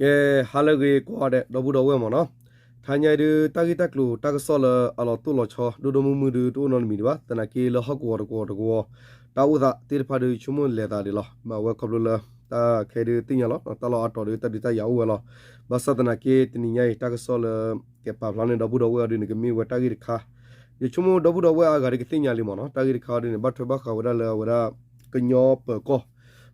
ကဲ ဟါလၢအဂ့ၤကိးဂၤဒဲး ဒီပုၢ်ဒီဝဲၢ်မ့ၢ်နီၤ, ထါညါအံၤဒုး တၢ်ဂ့ၢ်တၢ်ကျိၤတၢ်ကစီၣ်လၢအလီၤတိၢ်လီၤဆီ ဒိၣ်ဒိၣ်မုၢ်မုၢ်ဒုး တအိၣ်နီတမံၤဒံးဘၣ်. သနာ်က့လၢဟီၣ်ကဝီၤတကဝီၤတကဝီၤ တၢ်အိၣ်သးသ့ၣ်တဖၣ်ဒုး ဆိကမိၣ်လဲၤသးဒံးလီၤ. မ့ၢ်အဝဲခီဖျိလၢ တၢ်ခဲဒုးသ့ၣ်ညါလီၤ တၢ်လီၢ်အါတီၤဒုး တၢ်ဒုးတၢ်ယၤအိၣ်ဝဲလီၤ. ဘၣ်ဆၣ်သနာ်က့ တနံၤညါအံၤ တၢ်ကစီၣ်လၢ ကဲပာ်ဖျါန့ၢ်ဒီပုၢ်ဒီဝဲၢ်အီၤဒုးန့ၣ် ကမ့ၢ်ဝဲတၢ်ဂ့ၢ်တခါ ယဆိကမိၣ်ဒီပုၢ်ဒီဝဲၢ်အါဂၤဒုးကသ့ၣ်ညါလံမ့ၢ်နီၤ. တၢ်ဂ့ၢ်တခါအီၤဒုးန့ၣ် ဘၣ်ထွဲဘၣ်ဃးဝဲဒၣ်လၢအဝဲဒၣ် ကညီပၢၤကီၢ်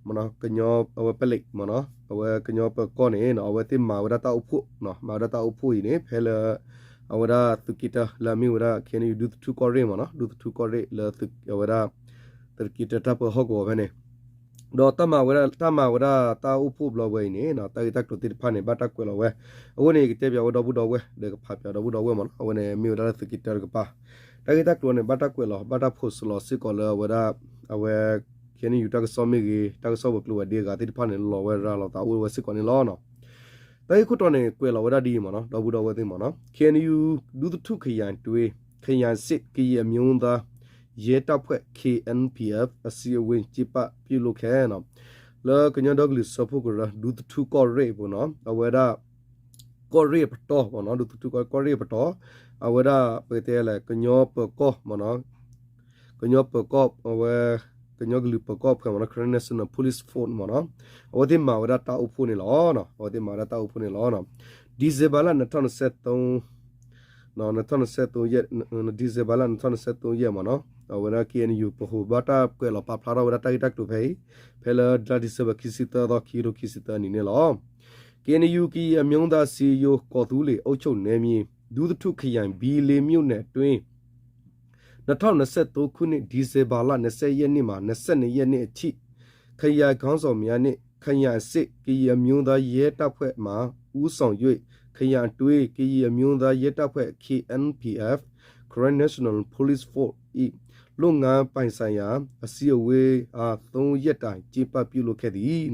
မ့ၢ်နီၤ, ကညီအဝဲပလဲာ်မ့ၢ်နီၤ, အဝဲကညီပၢၤကီၢ်န့ၣ် အဝဲသ့ၣ်မၤဝဲဒၣ်တၢ်အိၣ်ဖှိၣ်, မၤဝဲဒၣ်တၢ်အိၣ်ဖှိၣ်အံၤန့ၣ် ဖဲလၢ အဝဲဒၣ်သုးက့တၢလၢအမ့ၢ်ဝဲဒၣ် ခ့ၣ်အဲၣ်ယူၣ် ဒူသထူၣ်ကီၢ်ရ့ၣ်မ့ၢ်နီၤ, ဒူသထူၣ်ကီၢ်ရ့ၣ်လၢအဝဲဒၣ် သုးက့တၢတၢ်ပၢဟီၣ်ကဝီၤဖဲန့ၣ် ဒီးတၢ်မၤဝဲဒၣ် တၢ်မၤဝဲဒၣ်တၢ်အိၣ်ဖှိၣ်ဘျီဝဲအံၤန့ၣ် တၢ်ဂ့ၢ်တၢ်ကျိၤသ့ၣ်တဖၣ်န့ၣ် ဘၣ်တၢ်ကွဲးလီၤဝဲ. အဃိန့ၣ် ယကတဲပၠးဝဲဒီပုၢ်ဒီဝဲၢ် ဒီးကဖးပၠးဒီပုၢ်ဒီဝဲၢ်မ့ၢ်နီၤ, အဝဲန့ၣ်မ့ၢ်ဝဲဒၣ်လၢသုးက့တၢတကပၤ တၢ်ဂ့ၢ်တၢ်ကျိၤန့ၣ် ဘၣ်တၢ်ကွဲးလီၤ ဘၣ်တၢ်ဖိးစလီၤစ့ၢ်ကီးလၢအဝဲဒၣ် အဝဲ ခ့ၣ်အဲၣ်ယူၣ် တၢ်ကစီၣ်မ့ၢ်ဂ့ၤ တၢ်ကစီၣ်ဝဲၤကျိၤဝဲၤဒ့အဂၤသ့ၣ်တဖၣ်န့ၣ် လီၤဝဲရၤလီၤသးအိၣ်ဝဲစ့ၢ်ကီးန့ၣ်လီၤ. တၢ်ဂ့ၢ်ခိၣ်တီန့ၣ် ကွဲးလီၤဝဲဒၣ်ဒ်အံၤမ့ၢ်နီၤ ဒီပုၢ်ဒီဝဲၢ်သ့ၣ်မ့ၢ်နီၤ, ခ့ၣ်အဲၣ်ယူၣ် ဒူသထူၣ်ခယၢၣ်တွ့ ခယၢၣ်စ့ၣ် ကရင်အမျိုးသား ရဲတပ်ဖွဲ့ ခ့ၣ်အဲၣ်ယူၣ် အစည်းအဝေး ကျင်းပပြုလုပ်ခဲ့ လၢကညီဒီကလုာ်စၢဖှိၣ်ကရၢ ဒူသထူၣ်ကီၢ်ရ့ၣ်အပူၤနီၤ အဝဲဒၣ် ကီၢ်ရ့ၣ်အပတီၢ်မ့ၢ်နီၤ, ဒူသထူၣ်ကီၢ်ရ့ၣ်အပတီၢ် အဝဲဒၣ်ပကတဲလဲၣ် ကညီပၢၤကီၢ်မ့ၢ်နီၤ ကညီပၢၤကီၢ် အဝဲ ကညီကလုာ်ပၢၤကီၢ်ဖဲမ့ၢ်နီၤ Karen National Police Force မ့ၢ်နီၤ, အဝဲသ့ၣ်မၤဝဲဒၣ်တၢ်အိၣ်ဖှိၣ်န့ၣ်လီၤ. အဝဲသ့ၣ်မၤဝဲဒၣ်တၢ်အိၣ်ဖှိၣ်န့ၣ်လီၤ. ဒံၣ်စ့ဘၢၣ်လါ နှစ်ထောင့်နှစ်ဆယ့်သုံး နှစ်ထောင့်နှစ်ဆယ့်သုံး ရက် ဒံၣ်စ့ဘၢၣ်လါ နှစ်ထောင့်နှစ်ဆယ့်သုံး ရက်မ့ၢ်နီၤ, အဝဲဒၣ် ခ့ၣ်အဲၣ်ယူၣ် ပဟိးဘၣ်တၢ်ကွဲးလီၤပာ်ဖျါထီၣ်ဝဲဒၣ်တၢ်ဂ့ၢ်တၢ်ကျိၤဖဲအံၤ ဖဲလၢလါဒံၣ်စ့ဘၢၣ် ခံဆံသၢသီ ခံကထိခံဆံသၢနံၣ်န့ၣ်လီၤ. ခ့ၣ်အဲၣ်ယူၣ် ကရင်အမျိုးသားအစည်းအရုံး ကော့သူလ့ၤအုပ်ချုပ်နယ်မြေ ဒူသထူၣ်ခရိုင် ဘီလ့မြို့နယ်အတွင်း နှစ်ထောင့်နှစ်ဆယ့်သုံးခုနှစ် ဒီဇင်ဘာလ နှစ်ဆယ့်ရက်နေ့မှ နှစ်ဆယ့်နှစ်ရက်နေ့အထိ ခရိုင်ခေါင်းဆောင်များနှင့် ခရိုင်အဆင့် ကရင်အမျိုးသားရဲတပ်ဖွဲ့မှ ဦးဆောင်၍ ခရိုင်အတွင်း ကရင်အမျိုးသားရဲတပ်ဖွဲ့ ခ့ၣ်အဲၣ်ယူၣ် Karen National Police Force ၏ လုပ်ငန်းပိုင်းဆိုင်ရာ အစည်းအဝေးအား သုံးရက်တိုင် ကျင်းပပြုလုပ်ခဲ့သည်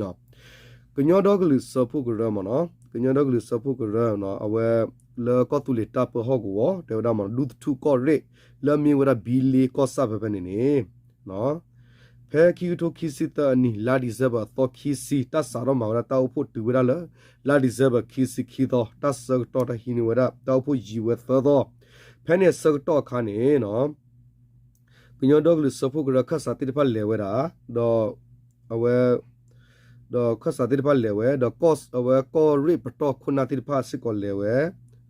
ကညီဒီကလုာ်စၢဖှိၣ်ကရၢမ့ၢ်နီၤ, ကညီဒီကလုာ်စၢဖှိၣ်ကရၢနီၤ, အဝဲ လၢကီၢ်သူလ့ၤတၢ်ပၢဟီၣ်ကဝီၤ တဲဝဲဒၣ်မ့ၢ်နီၤ ဒူသထူၣ်ကီၢ်ရ့ၣ် လၢအမ့ၢ်ဝဲဒၣ်ဘံလ့ကီၢ်ဆၣ်ဖဲဖဲန့ၣ်န့ၣ် ဖဲခံကထိခံဆံသၢအနံၣ် လါဒံၣ်စဲဘၢၣ်အသီခံဆံ တၢ်စးထီၣ်မၤဝဲဒၣ်တၢ်အိၣ်ဖှိၣ်တုၤဝဲဒၣ်လၢ လါဒံၣ်စဲဘၢၣ်ခံဆံခံသီ တၢ်ဆၢကတီၢ်တၢ်ဟံးန့ၢ်ဝဲဒၣ် တၢ်အိၣ်ဖှိၣ်ယံာ်ဝဲသၢသီ, ဖဲန့ၣ်အဆၢကတီၢ်အခါန့ၣ်နီၤ ကညီဒီကလုာ်စၢဖှိၣ်ကရၢခၢၣ်စးသ့ၣ်တဖၣ်လဲၤဝဲဒၣ်, ဒီး အဝဲ ဒီးခၢၣ်စးသ့ၣ်တဖၣ်လဲၤဝဲ, ဒီးအဝဲကီၢ်ရ့ၣ်ပတီၢ်ခိၣ်နၢ်သ့ၣ်တဖၣ်စ့ၢ်ကီးလဲၤဝဲ,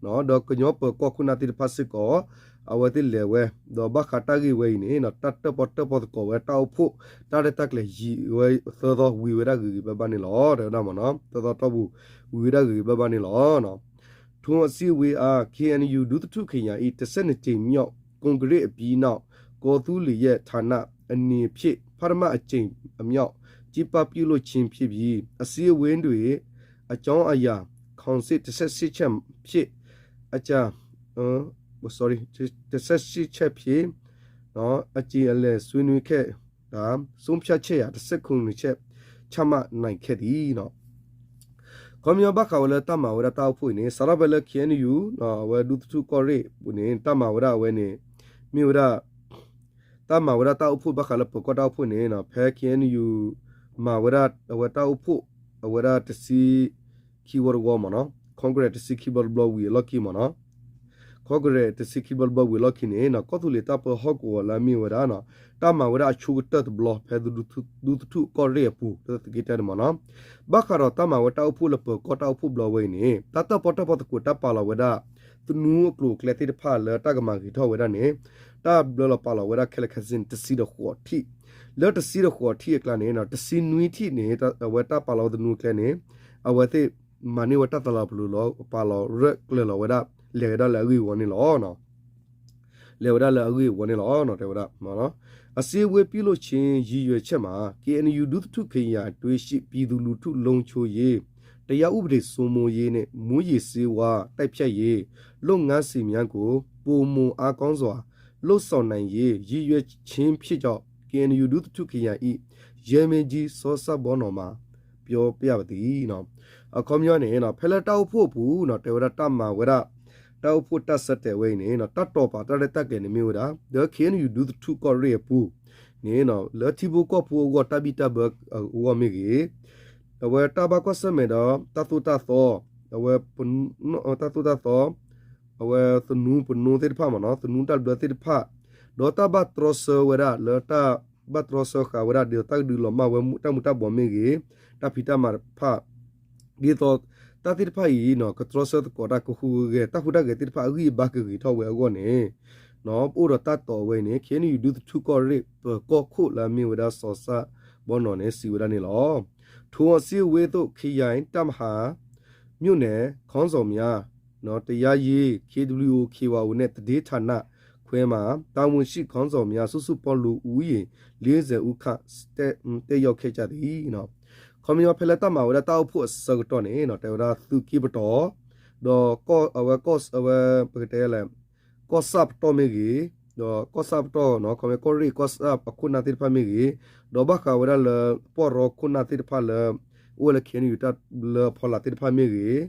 ဒီးကညီပၢၤကီၢ်ခိၣ်နၢ်သ့ၣ်တဖၣ်စ့ၢ်ကီး အဝဲသ့ၣ်လဲၤဝဲ, ဒီးဘၣ်ဃးတၢ်ဂ့ၢ်ဝဲအံၤန့ၣ် တၢ်တၢၣ်ပီၣ်တၢၣ်ပီသကိးဝဲတၢ်အိၣ်ဖှိၣ် တၢ်ရဲၣ်တၢ်ကျဲၤယံာ်ဝဲသၢသီဝံၤဝဲဒၣ်ဂ့ၤဂ့ၤဘၣ်ဘၣ်န့ၣ်လီၤ. တဲဝဲဒၣ်မ့ၢ်နီၤ သၢသီတီၢ်ပူၤ ဝံၤဝဲဒၣ်ဂ့ၤဂ့ၤဘၣ်ဘၣ်န့ၣ်လီၤ. ထိုအစည်းအဝေးအား ခ့ၣ်အဲၣ်ယူၣ် ဒူသထူၣ်ခရိုင်၏ တစ်ဆယ့်နှစ်ကြိမ်မြောက် ကွန်ကရစ်အပြီးနောက် ကော်သူလီရဲ့ ဌာန အနေဖြင့် ပထမအကြိမ်မြောက် ကျင်းပပြုလုပ်ခြင်းဖြစ်ပြီး အစည်းအဝေးတွင် အကြောင်းအရာ ခေါင်းစဉ် တစ်ဆယ့်ရှစ်ချက်ဖြစ် အကြ sorry တစ်ဆယ့်ရှစ်ချက်ဖြစ် အကြေအလည်ဆွေးနွေးခဲ့တာ ဆုံးဖြတ်ချက်ရာ တစ်ဆယ့်ခုနှစ်ချက် ချမှတ်နိုင်ခဲ့သည် ခီပညီဘၣ်ဃးဝဲလၢတၢ်မၤဝဲဒၣ်တၢ်အိၣ်ဖှိၣ်အံၤန့ၣ် စးထီၣ်ဖဲလၢ ခ့ၣ်အဲၣ်ယူၣ် အဝဲဒူသထူၣ်ကီၢ်ရ့ၣ်အပူၤန့ၣ် တၢ်မၤဝဲဒၣ်အဝဲန့ၣ် မ့ၢ်ဝဲဒၣ် တၢ်မၤဝဲဒၣ်တၢ်အိၣ်ဖှိၣ်ဘၣ်ဃးလၢပၢၤကီၢ်တၢ်အိၣ်ဖှိၣ်န့ၣ် ဖဲ ခ့ၣ်အဲၣ်ယူၣ် မၤဝဲဒၣ်အဝဲတၢ်အိၣ်ဖှိၣ် အဝဲဒၣ်တဆံခံဘျီတဝီမ့ၢ်နီၤ Congress တဆံခံဘျီတဘျီဝံၤအလီၢ်ခံမ့ၢ်နီၤ Congress တဆံခံဘျီတဘျီဝံၤအလီၢ်ခံန့ၣ် ကီၢ်သူလ့ၤတၢ်ပၢဟီၣ်ကဝီၤလၢအမ့ၢ်ဝဲဒၣ် တၢ်မၤဝဲဒၣ်အဆိကတၢၢ်တဘျီ ဖဲဒူသထူၣ်ကီၢ်ရ့ၣ်အပူၤ လၢသုးက့တၢန့ၣ်မ့ၢ်နီၤ ဘၣ်ဃးဒီးတၢ်မၤဝဲတၢ်အိၣ်ဖှိၣ်လၢပၢၤကီၢ်တၢ်အိၣ်ဖှိၣ်ဘျီဝဲအံၤန့ၣ် တၢ်တၢၣ်ပီၣ်တၢၣ်ပီသကိးတၢ်ပာ်လီၤဝဲဒၣ် သနူအကျိၤအကျဲသ့ၣ်တဖၣ်လၢတၢ်ကမၤဂ့ၤထီၣ်ဝဲဒၣ်န့ၣ် တၢ်ဘျၢလီၤပာ်လီၤဝဲဒၣ်ခဲလၢာ်ခဲဆ့န့ၣ် တဆံဒီးဃိးထံၣ် လၢတဆံဒီးဃိးထံၣ်အကျါန့ၣ် တဆံနွံထံၣ်န့ၣ် အဝဲတၢ်ပာ်လီၤဝဲသနူအကျဲန့ၣ် အဝဲသ့ၣ်မၤန့ၢ်ဝဲတၢ်သလၢပလိၤလီၤ ပာ်လီၤရဲၣ်ကျဲၤလီၤဝဲဒၣ် လဲၤဝဲဒၣ်လၢအဂ့ၢ်အဝီန့ၣ်လီၤ. လဲၤဝဲဒၣ်လၢအဂ့ၢ်အဝီန့ၣ်လီၤ တဲဝဲဒၣ် အစည်းအဝေးပြုလုပ်ခြင်း ရည်ရွယ်ချက်မှာ ခ့ၣ်အဲၣ်ယူၣ် ဒူသထူၣ်ခရိုင်အတွင်းရှိ ပြည်သူလူထု လုံခြုံရေး၊ တရားဥပဒေစိုးမိုးရေးနှင့် မူးယစ်ဆေးဝါး တိုက်ဖျက်ရေး လုပ်ငန်းစဉ်များကို ပိုမိုအားကောင်းစွာ လုပ်ဆောင်နိုင်ရေး ရည်ရွယ်ခြင်းဖြစ်ကြောင်း ခ့ၣ်အဲၣ်ယူၣ် ဒူသထူၣ်ခရိုင်၏ ရဲမင်းကြီး စောစန်းဘော်နော် မှာ ပြောပြပါသည် အခီပညီန့ၣ် ဖဲလၢတၢ်အိၣ်ဖှိၣ်အပူၤ တဲဝဲဒၣ်တၢ်မၤဝဲဒၣ် တၢ်အိၣ်ဖှိၣ်တၢ်ဆၢတဲာ်ဝဲအံၤန့ၣ် တၢ်တိာ်ပာ်တၢ်ရဲၣ်တၢ်ကျဲၤန့ၣ်မ့ၢ်ဝဲဒၣ် ဒီးခ့ၣ်အဲၣ်ယူၣ် ဒူသထူၣ်ကီၢ်ရ့ၣ်အပူၤန့ၣ် လၢထံဖိကီၢ်ဖိအဂီၢ် တၢ်ဘံၣ်တၢ်ဘၢအဂီၢ်မ့ၢ်ဂ့ၤ အဝဲတၢ်ဘၣ်ကွၢ်ဆၢၣ်မဲာ်ဒီး တၢ်သိၣ်တၢ်သီ, အဝဲ တၢ်သိၣ်တၢ်သီ, အဝဲသနူပနိသ့ၣ်တဖၣ်မ့ၢ်နီၤ, သနူတၢ်ဘျၢသ့ၣ်တဖၣ်, ဒီးတၢ်ဘၣ်တြီဆၢဝဲဒၣ်လၢတၢ်ဘၣ်တြီဆၢဃာ်ဝဲဒၣ် ဒ်သိးတၢ်ကဒုးလီၤမၢ်ဝဲတၢ်မူၤတၢ်ဘှီးမ့ၢ်ဂ့ၤ, တၢ်ဖံးတၢ်မၤတဖၣ် ဒ်သိးတၢ်သ့ၣ်တဖၣ်အံၤ ကတြီဆၢသကိးတၢ်ကဟူးကဂဲၤ တၢ်ဟူးတၢ်ဂဲၤသ့ၣ်တဖၣ်အဂံၢ်အဘါကဂ့ၤထီၣ်ဝဲအဂီၢ်န့ၣ် အိၣ်ဒီးတၢ်တိာ်အဝဲအံၤန့ၣ် ခ့ၣ်အဲၣ်ယူၣ် ဒူသထူၣ်ကီၢ်ရ့ၣ် ပၢၤကီၢ်ခိၣ်လၢအမ့ၢ်ဝဲဒၣ်စီၤစၢ်ဘီနီၢ်န့ၣ် စံးဝဲဒၣ်န့ၣ်လီၤ. ထိုးစစ်ဝိုင်းသို့ ခရိုင်တပ်မဟာ မြို့နယ်ခေါင်းဆောင်များ တရားရေး KWO KYO နဲ့ သတင်းဌာနခွဲမှာ တာဝန်ရှိခေါင်းဆောင်များ စုစုပေါင်း လူဦးရေ လေးဆယ်ဦးခန့် တက်ရောက်ခဲ့ကြသည်. ခီပညီဖဲလၢတၢ်မၤဝဲဒၣ်တၢ်အိၣ်ဖှိၣ်အဆၢကတီၢ်န့ၣ် တဲဝဲဒၣ်သုးက့ပတီၢ် ဒီးအဝဲ အဝဲ ပကတဲလဲၣ် ကီၢ်ဆၣ်ပတီၢ်မ့ၢ်ဂ့ၤ, ဒီးကီၢ်ဆၣ်ပတီၢ် ခီပညီကီၢ်ရ့ၣ်ကီၢ်ဆၣ်အခိၣ်နၢ်သ့ၣ်တဖၣ်မ့ၢ်ဂ့ၤ, ဒီးဘၣ်ဃးဝဲဒၣ်လၢပီၢ်ရီခိၣ်နၢ်သ့ၣ်တဖၣ်လၢ အိၣ်ဝဲလၢ ခ့ၣ်အဲၣ်ယူၣ် တၢ်ဘျၢအဖီလာ်သ့ၣ်တဖၣ်မ့ၢ်ဂ့ၤ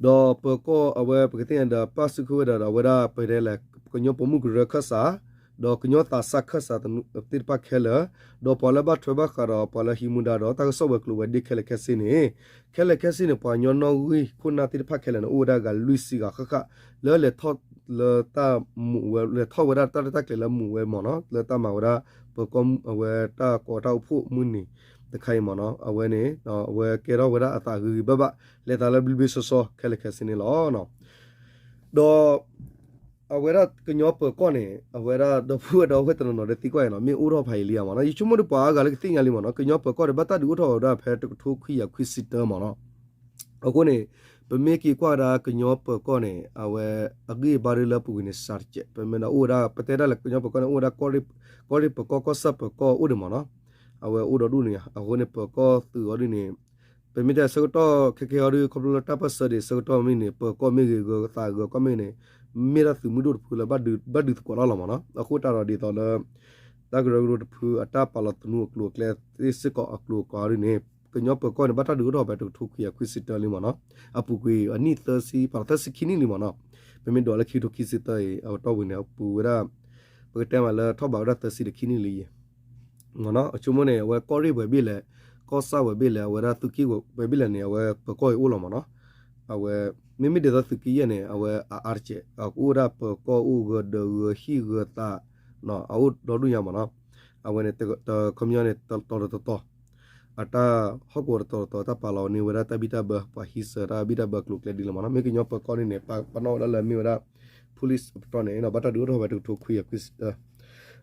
ဒီးပၢၤကီၢ်အဝဲပကသ့ၣ်ညါဒီး ပၣ်စုကဝဲၤဒီး အဝဲဒၣ်ပတဲလဲၣ် ကညီပိာ်မုၣ်ကရၢခၢၣ်စး, ဒီးကညီသးစၢ်ခၢၣ်စးသ့ၣ်တဖၣ်ခဲလၢာ်, ဒီးပှၤလၢဘၣ်ထွဲဘၣ်ဃးဒီးပှၤလၢဟံးမူဒါဒီး တၢ်ကစီၣ်ဝဲၤကျိၤဝဲၤဒ့ခဲလၢာ်ခဲဆ့န့ၣ်, ခဲလၢာ်ခဲဆ့န့ၣ် ပှၤကညီနီၣ်ဂံၢ်ခိၣ်နၢ်သ့ၣ်တဖၣ်ခဲလၢာ်န့ၣ် အိၣ်ဝဲဒၣ်ဂၤလွံၢ်ဆံဂၤဃၣ်ဃၣ် လၢလဲၤထီၣ်လၢတၢ်မူးဝဲ လဲၤထီၣ်ဝဲဒၣ်တၢ်ရဲၣ်တၢ်ကျဲၤလၢမူးဝဲမ့ၢ်နီၤ လၢတၢ်မၤဝဲဒၣ် ပၢၤကီၢ်အဝဲတၢ်ကိးတၢ်အိၣ်ဖှိၣ်မုၢ်နံၤတခါအံၤမ့ၢ်နီၤ အဝဲန့ၣ် အဝဲကဲထီၣ်ဝဲဒၣ်အသးဂ့ၤဂ့ၤဘၣ်ဘၣ် လဲၤသးလၢဘျ့ဘျ့ဆှီဆှီခဲလၢာ်ခဲဆ့န့ၣ်လီၤ. ဒီး အဝဲဒၣ်ကညီပၢၤကီၢ်န့ၣ် အဝဲဒၣ်ဒီပုၢ်ဝဲၢ်ဒီပုၢ်ဝဲၢ်တနီၤနီၤဒီးသံကွၢ်အံၤနီၤ မ့ၢ်အိၣ်ထီၣ်ဖးယံာ်လံဧါမ့ၢ်နီၤ ယဆိကမိၣ်ဒီးပှၤအါဂၤလၢကသ့ၣ်ညါလံမ့ၢ်နီၤ ကညီပၢၤကီၢ်ဒီးဘၣ်တၢ်ဒုးအိၣ်ထီၣ်ဝဲဒၣ်ဖဲတကထိခွံကယၤခွံဆံတၢမ့ၢ်နီၤ အဃိန့ၣ် ပမ့ၢ်က့ၤကွၢ်ဝဲဒၣ်ကညီပၢၤကီၢ်န့ၣ် အဝဲအဂံၢ်အဘါဒ်လၢပူၤကွံာ်န့ၣ်စှၤတစဲး ပမ့ၢ်ဒၣ်အိၣ်ဝဲဒၣ် ပတဲဒၣ်လၢကညီပၢၤကီၢ်န့ၣ် အိၣ်ဝဲဒၣ် ကီၢ်ရ့ၣ်ပၢၤကီၢ် ကီၢ်ဆၣ်ပၢၤကီၢ်အိၣ်ဒံးမ့ၢ်နီၤ အဝဲအိၣ်ဒီဒူၣ်န့ၣ် အဃိန့ၣ် ပၢၤကီၢ်သုးအီၤဒ်န့ၣ် ပမ့ၢ်တဲဆၢကတီၢ်ခဲကဲအီၤဒ် ခီဖျိလၢတၢ်ပၢၢ်ဆၢဒံးဆၢကတီၢ်မ့ၢ်န့ၣ် ပၢၤကီၢ်မ့ၢ်ဂ့ၤ ဂၢၤသးဂၢၤကီၢ်မ့ၢ်ဂ့ၤန့ၣ် မ့ၢ်ဒၣ်သုးမုၢ်ဒိၣ်တဖုလၢ ဘၣ်ဒုးသကိးတၢ်လီၤမ့ၢ်နီၤ အဃိတၢ်ဒီးဒ်သိးလၢ တၢ်ကရၢကရိတဖုအတၢ်ပာ်လီၤသနူအကျိၤအကျဲသ့ၣ်စ့ၢ်ကီးအကျိၤအကျဲဒ်န့ၣ် ကညီပၢၤကီၢ်န့ၣ် ဘၣ်တၢ်ဒုးအိၣ်ထီၣ်ဖဲတကထိခွံကယၤခွံဆံတၢလံမ့ၢ်နီၤ အပူၤကွံာ်အနံၣ်သၢဆံ ပာ်လီၤသၢဆံခံနံၣ်လံမ့ၢ်နီၤ ပမ့ၢ်ဒိးလၢခံကထိခံဆံသၢအံၤ အကတီၢ်ဝံၤန့ၣ် အပူၤဝဲဒၣ် ပကတဲမးလၢထီၣ်ဘးဝဲဒၣ်သၢဆံဒီးခံနံၣ်လံယဲ မ့ၢ်နီၤ အဆိကမိၣ်န့ၣ် အဝဲကီၢ်ရ့ၣ်ပှဲၤဘ့ၣ်လဲၣ် ကီၢ်ဆၣ်ပှဲၤဘ့ၣ်လဲၣ် အဝဲဒၣ်သုးက့ၣ်ပှဲၤဘ့ၣ်လဲၣ်န့ၣ် အဝဲပၢၤကီၢ်အံၤအိၣ်လီၤမ့ၢ်နီၤ အဝဲ မ့မ့ၢ်ဒ်သိးသုးက့ယဲၢ်န့ၣ် အဝဲအအါတကဲး အအိၣ်ဒၣ်ပၢၤကီၢ်အိၣ်ဂၢၤဒၢးဂၢၤဟံၣ်ဂၢၤသး အအိၣ်ဒီဒူၣ်ညါမ့ၢ်နီၤ အဝဲန့ၣ် တခီပညီန့ၣ် တတီၤတတီၤ အတၢ်ဟီၣ်ကဝီၤတတီၤတတီၤ တၢ်ပာ်လီၤန့ၢ်ဝဲဒၣ်တၢ်ဘံၣ်တၢ်ဘၢ ပှၤဟံးစၢၤတၢ်ဘံၣ်တၢ်ဘၢအကျိၤအကျဲဒ်လဲၣ်မ့ၢ်နီၤ မ့ၢ်ကညီပၢၤကီၢ်န့ၣ်န့ၣ် ပာ်ပနီၣ်ဝဲဒၣ်လၢမ့ၢ်ဝဲဒၣ် police အပတီၢ်န့ၣ် ဘၣ်တၢ်ဒုးအိၣ်ထီၣ်ဝဲတကထိခွံကယၤခွံဆံတၢ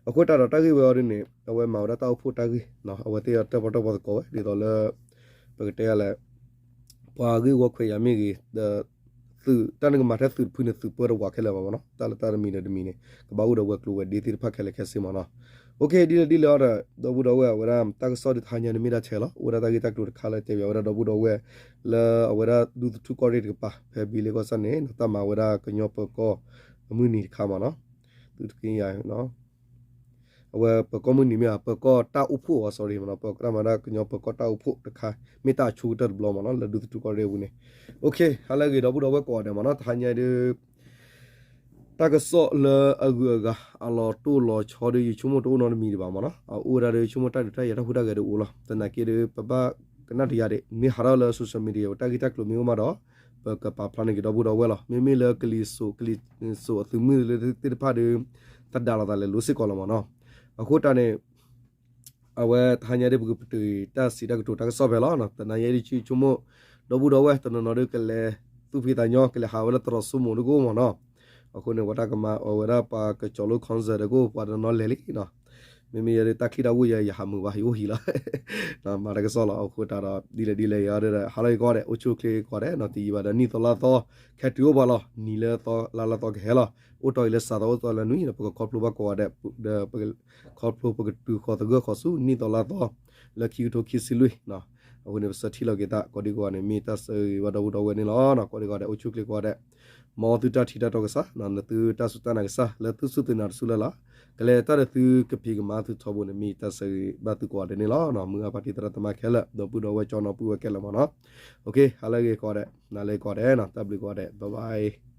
အဃိတၢ်ဒီးတၢ်ဂ့ၢ်ဝဲအီၤဒ်န့ၣ် အဝဲမၤဝဲဒၣ်တၢ်အိၣ်ဖှိၣ်တၢ်ဂ့ၢ် အဝဲသ့ၣ်အီၤတၢ်ပီတၢ်ပီသကိးဝဲ ဒ်သိးလၢ ပကတဲလဲၣ် ပှၤဂ့ၢ်ဝီခွဲးယာ်မ့ၢ်ဂ့ၤ ဒီး သုးတၢ်န့ၣ်ကမၤထဲသုးတဖုန့ၣ် သုးပၢတဝးခဲလၢာ်ဘၣ်မ့ၢ်နီၤ တၢ်လၢတၢ်တမံၤဒီးတမံၤန့ၣ် ကဘၣ်အိၣ်ဒီးဝဲၤကျိၤဝဲၤဒ့သ့ၣ်တဖၣ်ခဲလၢာ်ခဲဆ့မ့ၢ်နီၤ Okay ဒ်လဲၣ်ဒ်လဲၣ်အီၤဒီး ဒီပုၢ်ဒီဝဲၢ်အဝဲဒၣ် တၢ်ကစီၣ်ဒ်တဟါညါန့ၣ်မ့ၢ်ဒၣ်ထဲလီၤ အိၣ်ဝဲဒၣ်တၢ်ဂ့ၢ်တၢ်ကျိၤတခါလၢတဲဘၣ်ဝဲဒၣ်ဒီပုၢ်ဒီဝဲၢ် လၢအဝဲဒၣ်ဒူသထူၣ်ကီၢ်ရ့ၣ်တကပၤ ဖဲဘံလ့ကီၢ်ဆၣ်န့ၣ် တၢ်မၤဝဲဒၣ်ကညီပၢၤကီၢ်အမုၢ်နံၤတခါမ့ၢ်နီၤ သုးတက့ယၤ အဝဲပၢၤကီၢ်မုၢ်နံၤမ့ၢ်ဧါ ပၢၤကီၢ်တၢ်အိၣ်ဖှိၣ်အီၤ sorry မ့ၢ်နီၤ ပၢၤကီၢ်တၢ်မၤဒၣ်ကညီပၢၤကီၢ်တၢ်အိၣ်ဖှိၣ်တခါ မ့ၢ်တၢ်အဆိကတၢၢ်တဘျီမ့ၢ်နီၤ လၢဒူသထူၣ်ကီၢ်ရ့ၣ်အပူၤန့ၣ် Okay ဟါလၢအဂ့ၤ ဒီပုၢ်ဒီဝဲၢ်ကိးဂၤဒဲးမ့ၢ်နီၤ တဟါညါဒ် တၢ်ကစီၣ်လၢအဂုၤအဂၤ အလီၤတိၢ်လီၤဆီဒီး ယဆိကမိၣ်တအိၣ်နီတမံၤဒံးဘၣ်မ့ၢ်နီၤ အအိၣ်ဝဲဒၣ်ဒီး ယဆိကမိၣ်တၢ်ဒုးတၢ်ယၤတၢ်ဟူးတၢ်ဂဲၤဒီးအိၣ်လီၤ သနာ်က့ဒီး ပဘၣ်ကနၣ်တယၤဒံး မ့ၢ်ဟးထီၣ်လၢ social media တၢ်ဂ့ၢ်တၢ်ကျိၤမ့ၢ်အိၣ်မးဒီး ပကပာ်ဖျါန့ၢ်က့ၤဒီပုၢ်ဒီဝဲၢ်လီၤ မ့မ့ၢ်လၢကလံၤစိး ကလံၤစိးအသုးမုၢ်သ့ၣ်တဖၣ်ဒီး တၢ်ဒါလိာ်သးလဲၤလိၤစ့ၢ်ကီးလီၤမ့ၢ်နီၤ အဃိတၢ်န့ၣ် အဝဲတဟါညါဒ် ပကပတုာ်တၢ်စံးတၢ်ကတိၤတၢ်ကစီၣ်ဖဲလီၤ သနာ်က့ဒ်ဆိကမိၣ် ဒီပုၢ်ဒီဝဲၢ်တနီၤနီၤဒီးကလဲၤသူၣ်ဖှံသးညီ ကလဲၤဟးဝဲလၢသရိာ်စိမိၤတကိးမ့ၢ်နီၤ အဃိန့ၣ် ပတၢ်ကမၤအီၤဝဲဒၣ်ပှၤကစီၤလိ concert ဒီးကအိၣ်ပှၤတနီၤလဲၤလံနီၤ မ့မ့ၢ်ယဲဒ်တၢ်ချံၣ်တၢ်ဝူၣ်ယဲ ယဟးမုာ်ဘၣ် ယအိၣ်ဟံၣ်လီၤ မၤတၢ်ကစီၣ်လီၤ အဃိတၢ်ဒီး ဒ်လဲၣ်ဒ်လဲၣ်ယၤဒီး ဟါလၢယကီၢ်ဒဲး အိၣ်ဆူၣ်အိၣ်ချ့ကိးဂၤဒဲးနီၤ တယံာ်ဘၣ်ဒီး နံၣ်သီလါသီ ခဲတုၤအိၣ်ပှၤလီၤ နံၤလၢသီလါလၢသီကဟဲလီၤ အိၣ်တီၢ်အံၤလၢစှၤသီအိၣ်သီလၢနွံ ဒီးပကခီဖျိဘၣ်ကိးဂၤဒဲး ဒီးပကခီဖျိပကတုၤဃီၤသဂၢၢ်ဃီၤဆူ နံၣ်သီလါသီ လၢခံကထိခံဆံလွံၢ် အဃိန့ၣ် ပဆၢထံၣ်လီၤက့ၤသး ကိးဒံကိးဂၤန့ၣ် မ့ၢ်တၢ်ဆၢဂ့ၤဘၣ်ဒီပုၢ်ဒီဝဲၢ်န့ၣ်လီၤ ကိးဒံကိးဂၤဒဲး အိၣ်ဆူၣ်အိၣ်ချ့ကိးဂၤဒဲး မ်သုတၢ်ထံၣ်တၢ်တီကစၢ် နသုတၢ်စူၢ်တၢ်နာ်ကစၢ် လၢသုစူၢ်သုနာ်တစူၢ်လၢ်လၢ် ကလဲၤတၢ်ဒီးသုကဖံးကမၤသုထီဘိန့ၣ် မ့ၢ်တၢ်ဆၢဂ့ၤဘၣ်သုကိးဂၤဒဲးန့ၣ်လီၤ မုၢ်အါဖါတံၢ်သရၣ်သမါခဲလၢာ် ဒီပုၢ်ဒီဝဲၢ်ကၠီနီၤပုၢ်ဝဲၢ်ခဲလၢာ်မ့ၢ်နီၤ Okay ဟါလၢအဂ့ၤကိးဂၤဒဲး နၤလၢကိးဂၤဒဲးနီၤ တၢ်ဘျုးကိးဂၤဒဲး bye bye